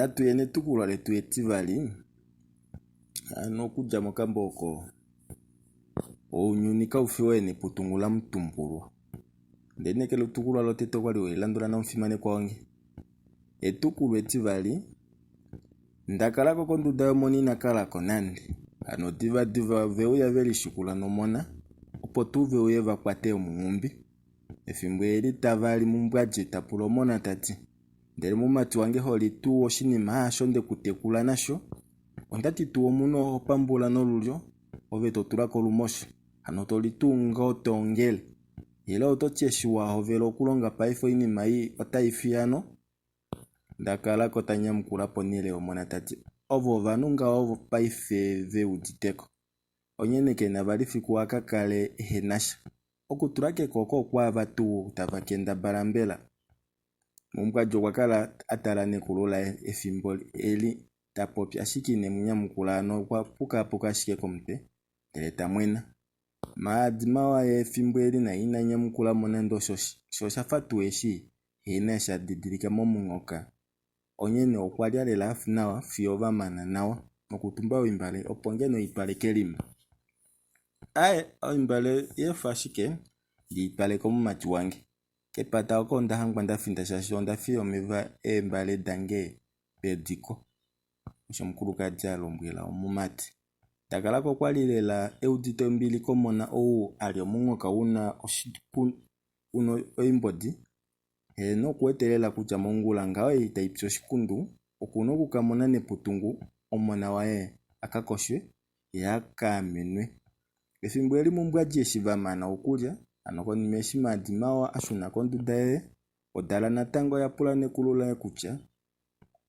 Natu ye netukulwa letu etivali, hano okudja mokambo oko Ounyuni kau fi woye Neputungu laMutumbulwa. Onde lineekela etukulwa lotete okwali weli landula nomufimanekwa wange. Etukulwa etivali, nda kala ko konduda yomona ina kala ko nande. Hano divadiva ove uya ve lishikula nomona opo tuu ve uye va kwate omunghumbi. Efimbo eli tava li Mumbwadje ta pula omona ta ti, Ndele mumati wange ho li tuu oshinima haasho nde ku tekula nasho? Onda ti tuu omunhu oho pambula nolulyo, ove to tula kolumosho, hano to li tuu ngoo to ongele? Ile oto ti eshi wa hovela okulonga paife oinima ei otai fi hano? Ndakalako ta nyamukula ponhele yomona ta ti, Ovo ovanhu ngaho paife ve udite ko. Onghene ke na vali fiku a ka kale ehe na sha. Okutula kekoko okwaava tuu tava kendabala mbela? Mumbwadju okwa kala a tala nekulu laye efimbo eli ta popi ashike ine mu nyamukula hano okwa pukaapuka ashike komutwe ndele ta mwena. Maadi mawa ye efimbo eli naye ina nyamukula mo nande osho sho osha fa tuu eshi hena eshi a didilika momunghoka Onghene okwa lya lela nawa fiyo va mana nawa nokutumba oimbale opo ngeno i twale kelima. Ae, oimbale ya efa ashike ndi i twale komumati wange. Kepata oko onda hangwa nda finda shaashi onda fiya omeva eembale dange pediko, osho omukulukadi a lombwela omumati. Ndakalako okwa li lela e udite ombili komona ou a li omunghoka u na oimbodi Heeno, oku wete lela kutya mongula ngaho ei tai pi oshikundu, oku na oku ka mona Neputungu, omona waye, a ka koshwe, ye a ka amenwe. Efimbo eli Mumbwadji eshi va mana okulya, hano konima eshi Maadimawa a shuna konduda yaye, odala natango oya pula nekulu laye kutya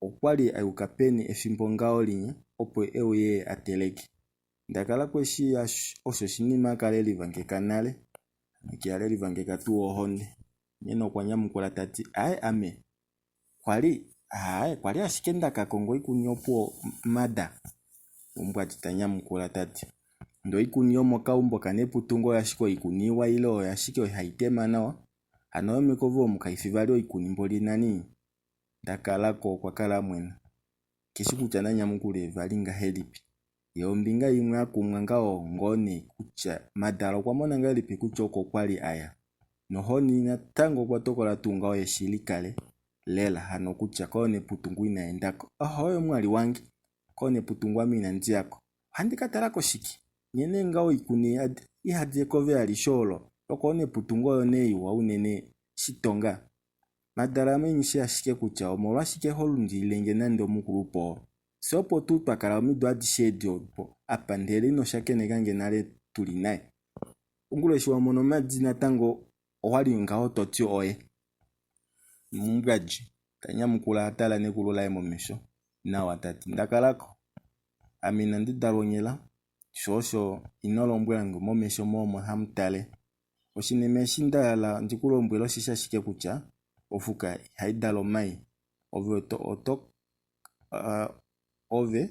okwa li a yuka peni efimbo ngaho linya opo e uye a teleke. Ndakalako eshi osho oshinima a kala e livangeka nale, hano ke a livangeka tuu ohonde. Onghene okwa nyamukula ta ti, Aye ame kwa li, aaye, kwa li ashike nda ka konga oikuni opuwo mada. Mumbwati ta nyamukula ta ti, Ndee oikuni yomokaumbo kaNeputungo oyo ashike oikuni iwa ile oyo ashike hai tema nawa, hano yomekove omu kai fi vali oikuni mboli nani? Ndakalako okwa kala a mwena, ke shi kutya na nyamukule vali ngahelipi. Ye ombinga imwe a kumwa ngaho ngoo nee kutya Madala okwa mona ngahelipi kutya oko kwa li a ya. Nohoni natango okwa tokola tuu ngaho eshi likale lela hano kutya kooNeputungu ina enda ko. Ahowe mwali wange, kooNeputungu ame inandi ya ko. Ohandi ka tala ko shike? Nye nee ngaho oikuni ihadi ekove alishe olo lokooNeputungu oyo nee iwa unene shitonga. Madala ame nghi shi ashike kutya omolwashike ho lundilile nge nande omukulupe oo. Fye opo tuu twa kala omido adishe edi opo apa ndele ino shakeneka nge nale tu li naye. Ongula eshi wa mona omadi natango owa li ngaho to ti oye. Mumbwadji ta nyamukula a tala nekulu laye momesho nawa ta ti, Nda kala ko. Ame inandi dalwa onghela, sho osho ino lombwela nge momesho mo omo hamu tale. Oshinima eshi nda hala ndi ku lombwele osheshi ashike kutya ofuka ihai dala omai. Ove oto Ove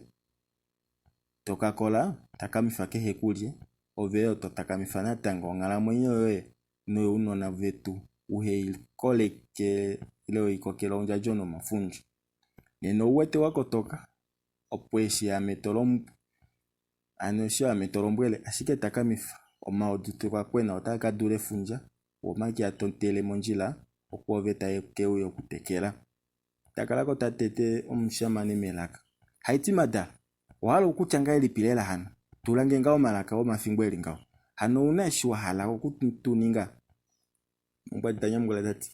to ka kola, takamifa kehe kulye, ove yo to takamifa natango onghalamwenyo yoye noyounona vetu uhe i koleke ile we i kokele ondjadjo nomafundju. Nena ou wete wa kotoka, opo eshi ame to hano eshi ame to lombwele, ashike takamifa, omaodi to ka kwena otaa ka dula efundja, wo omake a totele mondjila, okwoove tae ke uya okutekela. Ta kala ko ta tete omushamane melaka. Haiti madala, owa hala okutya ngahelipi lela hano? Tula nge ngaho omalaka omafingo e li ngaho. Hano ou na eshi wa hala oku tu ninga? Omukwati ta nyamukula ta ti,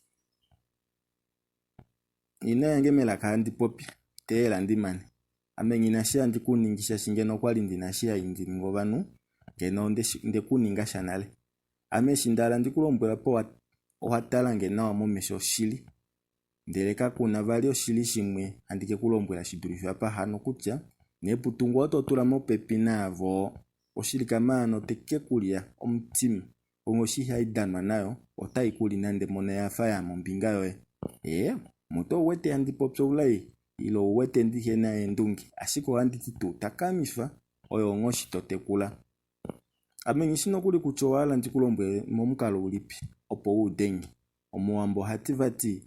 Ino ya nge melaka handi popi, teelela ndi mane. Ame nghi na shi handi ku ningi shaashi ngeno okwa li ndi na shi handi ningi ovanhu, ngeno onde ku ninga sha nale. Ame eshi nda hala ndi ku lombwele opo owa tala nge nawa momesho oshili. Ndele kaku na vali oshili shimwe handi ke ku lombwela shi dulife apa hano kutya, Neputungu oto tula mopepi naavo, oshilikama hano te ke ku lya omutima, onghoshi ihai danwa nayo, otai ku li nande mona ya fa ya ama ombinga yoye. Ee, mutu ou wete handi popi oulai, ile ou wete ndihe na eendunge, ashike ohandi ti tuu takamifa, oyo onghoshi to tekula. Ame nghi shi nokuli kutya owa hala ndi ku lombwele momukalo ulipi opo u ude nge. Omuwambo oha ti vati,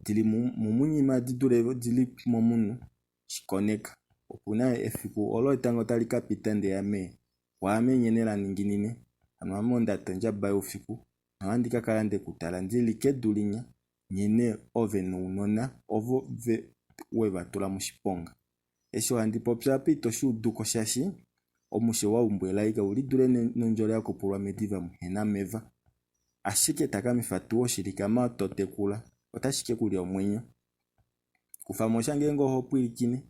Di li mumunyima di dule di li momunhu. Shi koneka. Opu na efiku olo etango tali ka pita ndee ame kwaame nghene la ninginine. Hano ame onda tondjaba youfiku nohandi ka kala nde ku tala ndi li kedu linya nghene ove nounona ovo ve we va tula moshiponga. Eshi handi popi apa ito shi udu ko shaashi omushe wa umbwa elai kau lidule nondjole ya kupulwa mediva muhe na omeva. Ashike takamifa tuu oshilikama to tekula otashi ke ku lya omwenyo. Kufa mo sha ngeenge oho pwilikine,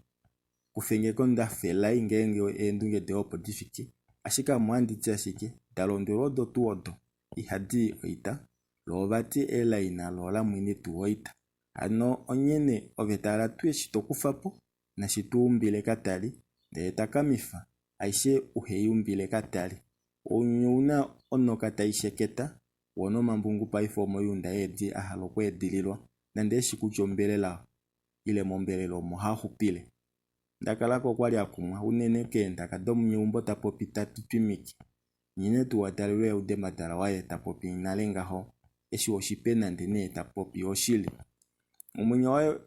kufe nge ko nda fa elai ngeenge eendunge doye opo di fike. Ashike ame ohandi ti ashike, da londwelwa odo tuu odo, ihadi i oita, loo vati elai nalo ola mwene tuu oita. Hano onghene ove tala tuu eshi to kufa po nashi to umbile katali, ndele takamifa aishe uhe i umbile katali. Ounyuni ou na onoka tai sheketa, woo nomambungu paife omoyuunda yeedi a hala okweedililwa nande eshi kutya ombelela ile mombelela omo haa xupile. Ndakalako okwa li a kumwa unene keendaka domunyeumbo ta popi ta twitwimike. Nghene tuu a talelwe a ude madala waye ta popi nale ngaho, eshi oshipe nande nee ta popi oshili. Omwenyo waye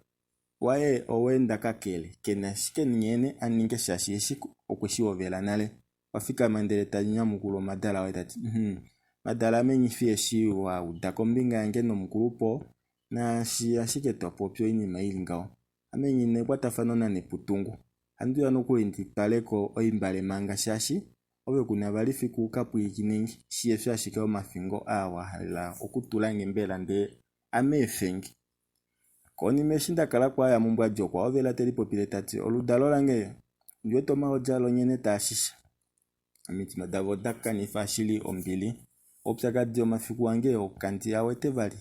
waye owa enda kakele, ke na ashike nghene a ninge shaashi eshi okwe shi hovela nale. Okwa fikama ndele ta nyamukula omadala waye ta ti, Hum, madala ame nghi fi eshi wa uda kombinga yange nomukulupe oo, naashi ashike twa popya oinima i li ngaho. Ame nghi na ekwatafano naNeputungu. Ohandi uya nokuli ndi twale ko oimbale manga shaashi ove ku na vali fiku u ka pwilikine nge, shihe fi ashike omafingo aa wa hala okutula nge mbela ndee ame efe nge. Konima eshi nda kala ko a ya mumbwadi okwa hovela te lipopile ta ti, Oludalo lange ondi wete omahodi alo nghene taa shisha. Omitima davo oda kanifa shili ombili. Oupyakadi omafiku ange oo kandi a wete vali,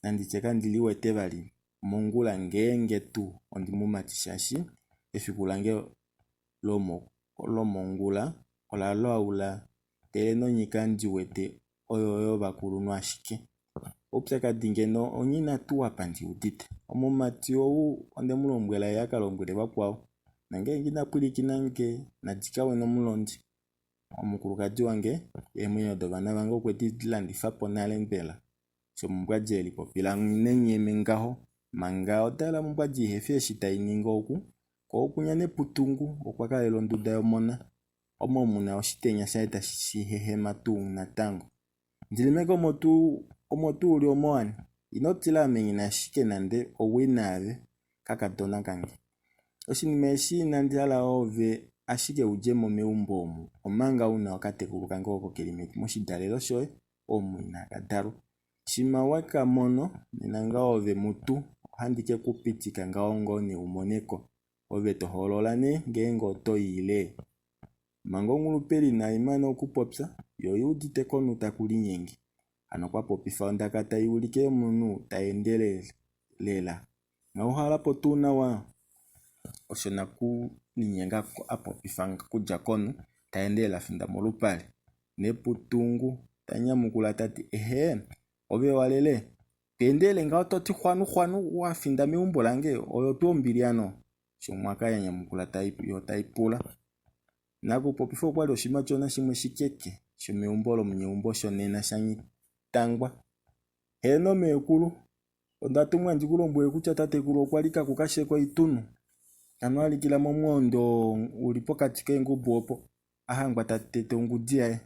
nandi tye kandi liwete vali mongula ngeenge tuu ondi mumati shaashi efiku lange lomongula ola laula ndele nonyika ndi wete oyo yovakulunhu ashike. Oupyakadi ngeno onghi tuu apa ndi udite. Omumati ou onde mu lombwela ye a ka lombwele vakwao, nongeenge ina pwilikina nge nadikawe nomulondi. Omukulukadi wange eemwenyo dovana vange okwe di landifa po nale mbela? Shomumbwadi e lipopila nenyeme ngaho manga odala mumbwadi ihefi eshi tai ningi oku, ko okunya Neputungu okwa kalela onduda yomona omo mu na oshitenya shaye tashi hehema tuu natango. Ndilimeke omo tuu omo tuu uli omo wani. Ino tila ame nghi na ashike nande owii naave, kakadona kange. Oshinima eshi inandi hala oove ashike u dje mo meumbo omu omanga u na okatekulu kange oko ke li moshidalelo shoye omu inaka dalwa. Shimha we ka mono, nena ngaho ove mutu ohandi ke ku pitika ngaho ngoo nee u mone ko. Ove to hoolola nee ngeenge oto i ile. Manga onghulupeli inai mana okupopya, yo oi udite konhu taku linyenge. Hano kwa popifa ondaka tai ulike yomunhu ta endelele lela. Nghauhala po tuu nawa? Osho nakulinyenga a popifa okudja konhu ta endelele a finda molupale. Neputungu ta nyamukula ta ti, Ehee, ove wa lele? To endelele ngaho to ti xwanu xwanu wa finda meumbo lange, oyo tuu ombili hano? Shomwaka ya nyamukula yo tai pula. Nakupopifa okwa li oshimatyona shimwe shikeke shomeumbo lomunyeumbo shonena shaNghitangwa. Heeno meekulu, onda tumwa ndi ku lombwele kutya tatekulu okwa lika kukasheko oitunhu. Hano a likila momwoonde oo u li pokati keengubu opo, a hangwa ta tete ongudi yaye.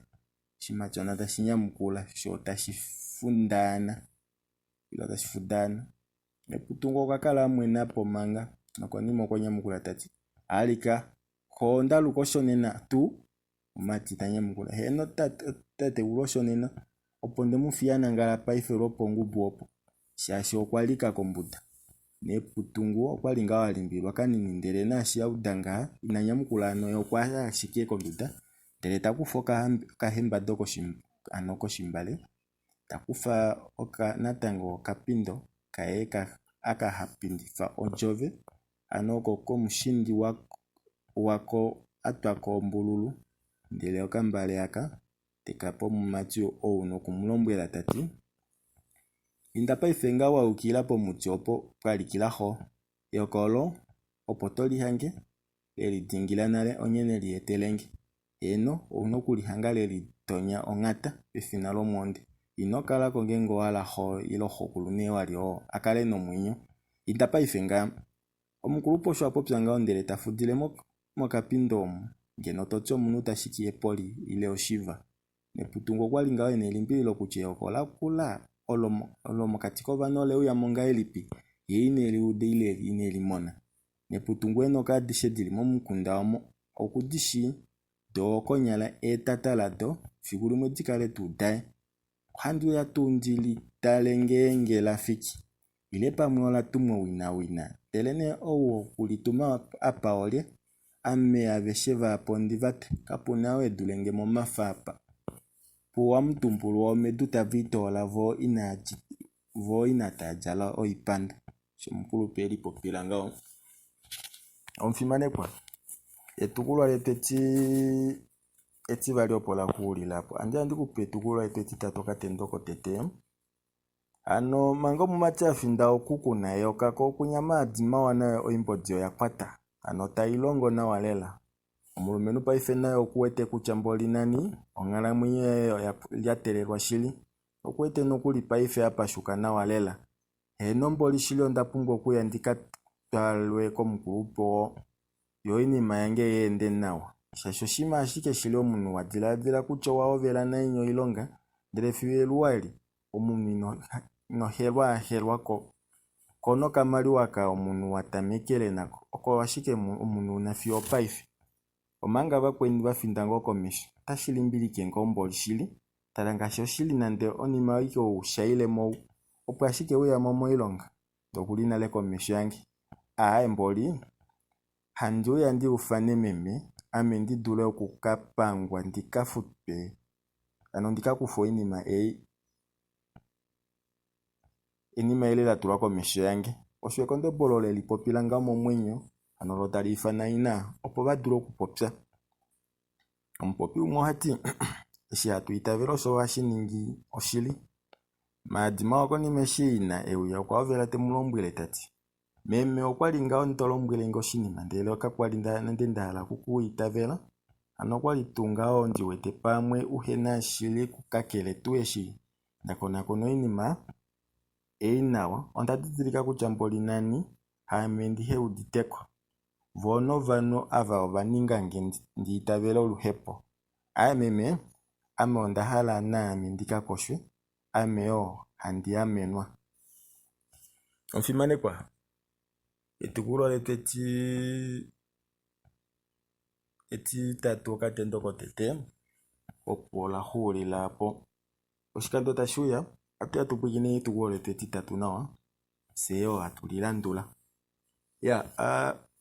Oshimatyona tashi nyamukula sho tashi fundaana ile tashi fudaana. Neputungo okwa kala a mwena po manga nokonima okwa nyamukula ta ti, Alika, xo onda luka osho nena tuu? Mumati ta nyamukula, Heeno tatekulu osho nena. Opo nde mu fiya nangala paife lwopongubu opo, shaashi okwa lika kombuda. Neputungu okwa li ngaho a limbililwa kanini ndele naashi a uda ngaha ina nyamukula hano ye okwa ya ashike konduda ndele ta kufa okahembado hano koshimbale ta kufa natango okapindo kaye aka ha pindifa odjove hano oko komushindi wako a twako ombululu ndele okambale aka teka pe omumati ou noku mu lombwela ta ti, Inda paife ngaho wa yukilila pomuti opo pwa likila xo. Eyoka olo opo to li hange le lidingila nale onghene li etele nge. Heeno, ou na oku li hanga le litonya onhata pefina lomwoonde. Ino kala ko ngeenge owa hala xo ile xokulu nee wa li oo a kale nomwenyo. Inda paife ngaha. Omukulupe osho a popya ngaho ndele ta fudile mokapindo omo, ngeno to ti omunhu ta shiki epoli ile oshiva. Neputungo okwa li ngaho e na elimbililo kutya eyoka ola kula olo mokati kovanhu ole uya mo ngahelipi ye ine li uda ile ine li mona. Neputungo eenhoka adishe di li momukunda omo oku di shii, doo konyala etata lado fiku limwe di kale tuu daye. Ohandi uya tuu ndi li tale ngeenge la fiki, ile pamwe ola tumwa owinawina. Ndelenee ou wokulituma apa olye? Ame aveshe vaapo ndi va te, kapu na ou e dule nge momafa apa. Puwamutumbulwa womedu tave i toola voo ina taa djala oipanda. Osho omukulupe e lipopila ngaho. Omufimanekwa, etukulwa letu eti etivali opo la xuulila po. Andi handi ku pe etukulwa letu etitatu okatendo kotete. Hano manga omumati a finda oku ku na eyoka ko okunya maadi mawa nayo oimbodi oya kwata. Hano tai longo nawa lela. Omulumenhu paife naye oku wete kutya mboli nani onghalamwenyo yaye oya lyatelelwa shili. Oku wete nokuli paife a pashuka nawa lela. Heeno mboli shili onda pumbwa okuya ndi ka twalwe komukulupe oo. Yo oinima yange ya ende nawa. Shaashi oshinima ashike shili omunhu wa dilaadila kutya owa hovela naini oilonga ndele fiyo eluwa eli omunhu ino helwaahelwa ko. Ko nokamaliwa aka omunhu wa tamekele nako oko ashike omunhu una fiyo opaife. Omanga vakweni va finda ngoo komesho. Otashi limbilike ngoo mboli shili. Tala ngaashi oshili nande onima ashike ou shaile mo ou opo ashike e uya mo moilonga ndee okuli nale komesho yange. Aaye mboli handi uya ndi ufane meme ame ndi dule oku ka pangwa ndi ka futwe hano ndi ka kufwe oinima ei enima eli la tulwa komesho yange. Osho ekondobolo le lipopila ngaho momwenyo hano lo tali ifana ina opo va dule okupopya. Omupopi umwe oha ti eshi hatu itavele osho hashi ningi oshili. Maadi mawa konima eshi ina e uya okwa hovela te mu lombwele ta ti, Meme okwa li ngaho to lombwele nge oshinima ndele kakwa li nande nda hala oku ku itavela. Hano okwa li tuu ngaho ndi wete pamwe uhe na shili kakele tuu eshi nda konakona oinima ei nawa onda didilika kutya mboli nani haame ndihe udite ko. Voo novanhu ava ova ninga nge ndi itavele oluhepo. Aaye meme, ame onda hala naame ndi ka koshwe, ame yoo handi amenwa. Omufimanekwa, etukulwa letu eti etitatu okatendo kotete opo la xuulila po. Oshikando tashi uya ohatu ya tu pwilikine etukulwa letu etitatu nawa, fye yoo hatu li landula. Ya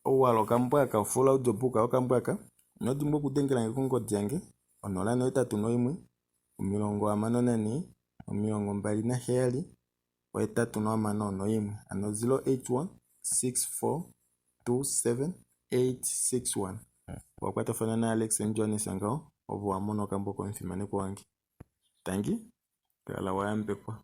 ou wa hala okambo aka ofull audio book yokambo aka ino dimbwa okudengela nge kongodi yange 081 64 27 861 hano 081 64 27 861. Owakwatafana na Alex M Johannes ngaho ove wa mona okambo komufimanekwa wange. Tangi, kala wa yambekwa.